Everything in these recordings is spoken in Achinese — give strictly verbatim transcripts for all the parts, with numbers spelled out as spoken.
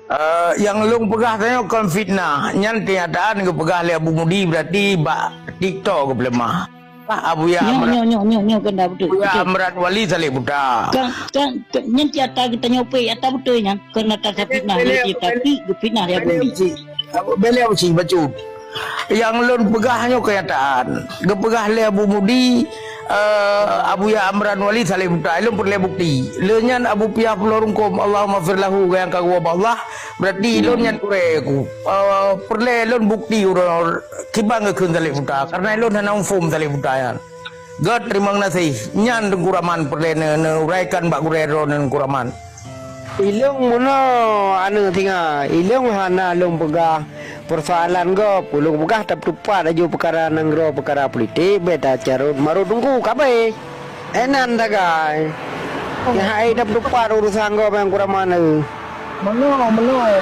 Eh, nyang lôn peugah tanyoe kon fitnah. Nyan kenyataan geupeugah lé Abu Mudi, berarti bak TikTok geupeuleumah. Ah, Abuya Nyoe, Amran, nyoe, nyoe, nyoe, nyoe keunan beutôi, Abuya beutôi. Amran Wali salek buta. Kan, kan, kan, nyan ci ata geutanyoe peuet, ata beutôi nyan. Keunan ata fitnah, Bele, dia bele, tapi geufitnah dia bele Abu Mudi. Uci. Bele uci, bacut. Nyang lôn peugah nyoe kenyataan. Geupeugah lé Abu Mudi, eh, Abuya Amran Wali salek buta. Lôn peureulée bukti. Lé nyan Abu Piah Pulo Rungkom, Allahummaghfir lahu, nyang ka geuwoe bak Allah. Berarti lôn nyan gurée ku. Eh, peureulée lôn bukti uroe kiban geukheun salek buta. Karena lôn hana muphom salek buta nyan. Gét, teurimong gaséh. Nyan Teungku Rahman peureulée ne-, neuuraikan bak gurée droeneuh Teungku Rahman. Ilông meunoe aneuk singa, ilông hana lôn peugah peusoalan gob, ulôn peugah tapeutupat laju peukara nanggroe, peukara politik, bèk tacarôt marot Teungku, ka abéh. Inan sagai. Nyang hai tapeutupat urusan gob nyang Teungku Rahman. Meunoe, meunoe.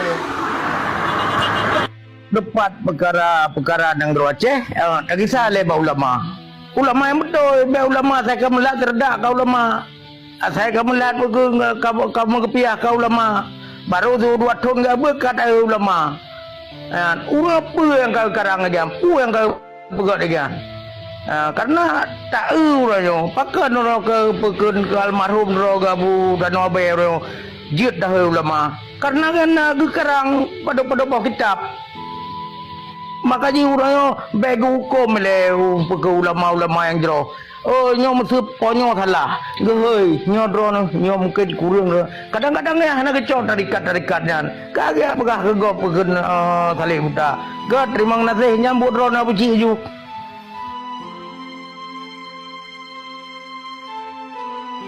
Teupat peukara-peukara nanggroe Aceh, eh, tagisa lé bak ulama. Ulama nyang beutôi, bèk ulama asai ka meulat teuredak ka ulama. Asai ka meulat peue ka, ka, ka meugeupiah ka ulama. Barô siuroe dua thon geuh beuet ka taeu ulama. Eh, ureueng peue nyang ka geukarang lagèe nyan? Peue nyang ka peugah lagèe nyan. Ah, karena taeu uroe nyoe, pakon uroe keu peukon keu almarhum droe Abu Danoe Abèe uroe nyoe jeuet dahôi ulama. Karena geuh na geukarang padub-padub boh kitab. Maka jih uroe nyoe bèk geuhuköm lé peukon ulama-ulama nyang jroh. Oh, nyoe meuseue po nyoe salah. Geuhôi, nyoe droeneuh, nyoe mungken kureueng droe. Kadang-kadang nyan hana geucok tarekat-tarekat nyan. Ka geupeugah keu gob peukon, eh, salek buta. Gét, teurimong gaséh, nyang buet droeneuh beucit ju.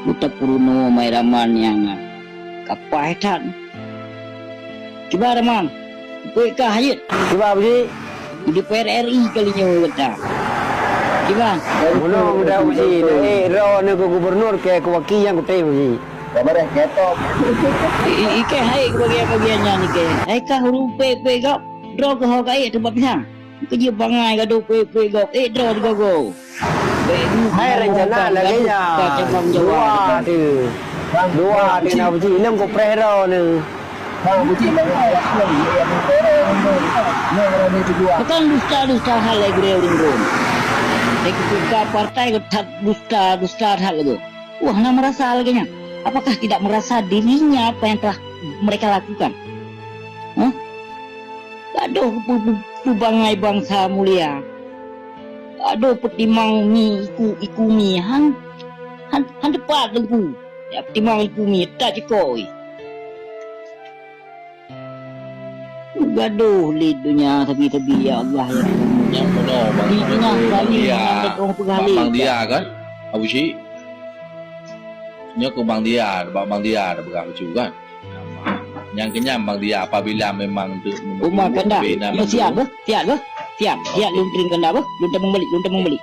Utak peurunoe Mai Rahman nyang kapai that. Kiban Rahman, peue kah jeuet? Kiban Abuji? Di DPR RI kali nyoe gata. Kiban? Meunoe muda Abuji, neuék droeneuh keu gubernur keu, keu waki nyang kutem Abuji. Kabareh ngetop. I, i, ikeh hai keu bagian-bagian nyan ikeh. Hai kah ureueng peuet-peuet gob, droe keuh ho ka ék teumpat pisang. Keujeuet bangai gadoh peuet-peuet gob, ék droe sigoe-goe. Hai rencana lagèe nyan. Dua tu. Dua tu na Abuji, ilông kupreh droeneuh. Pakon dusta-dusta that lagèe gurèe ureueng rom. Hai keutuka partai keu that dusta-dusta that lagèe. Wah, hana merasa lagèe nyan. Apakah tidak merasa dirinya apa yang telah mereka lakukan? Hah? Gadoh peu-, peu-, peubangai bansa mulia. Gadoh peutimang mi iku-iku mi. Han, han, han teupat Teungku. Ya, peutimang iku mi, tak cukôi. Gadoh lé donya sabe-sabe, ya Allah, ya Tuhan. Nyan bunoe Bang, Di tengah Bang kali Dia. Nyan dah orang peugah Bang, lé Bang Dia kan? Abu Syik. Nyoe keu Bang Dia, bak Bang Dia dah peugah bacut kan? Nyang keunyan Bang Dia apabila memang untuk Uma kanda. Siap beuh, siap beuh. Siap, siap lôn trim kanda beuh. Lôn tamong balik, lôn tamong balik.